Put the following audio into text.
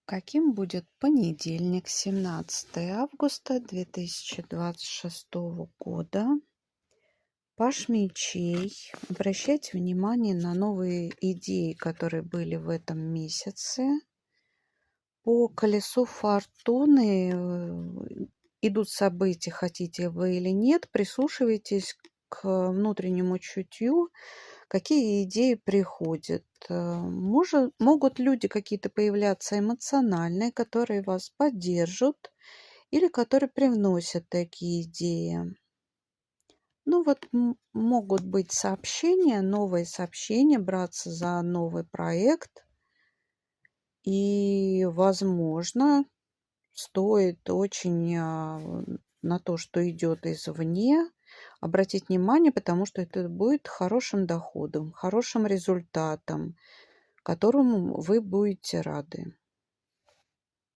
Каким будет понедельник, 17 августа 2026 года? Паш мечей. Обращайте внимание на новые идеи, которые были в этом месяце. По колесу фортуны идут события, хотите вы или нет, прислушивайтесь к внутреннему чутью, какие идеи приходят. Могут люди какие-то появляться эмоциональные, которые вас поддержат или которые привносят такие идеи. Ну вот могут быть сообщения, новые сообщения, браться за новый проект. И, возможно, стоит очень на то, что идет извне, обратить внимание, потому что это будет хорошим доходом, хорошим результатом, которому вы будете рады.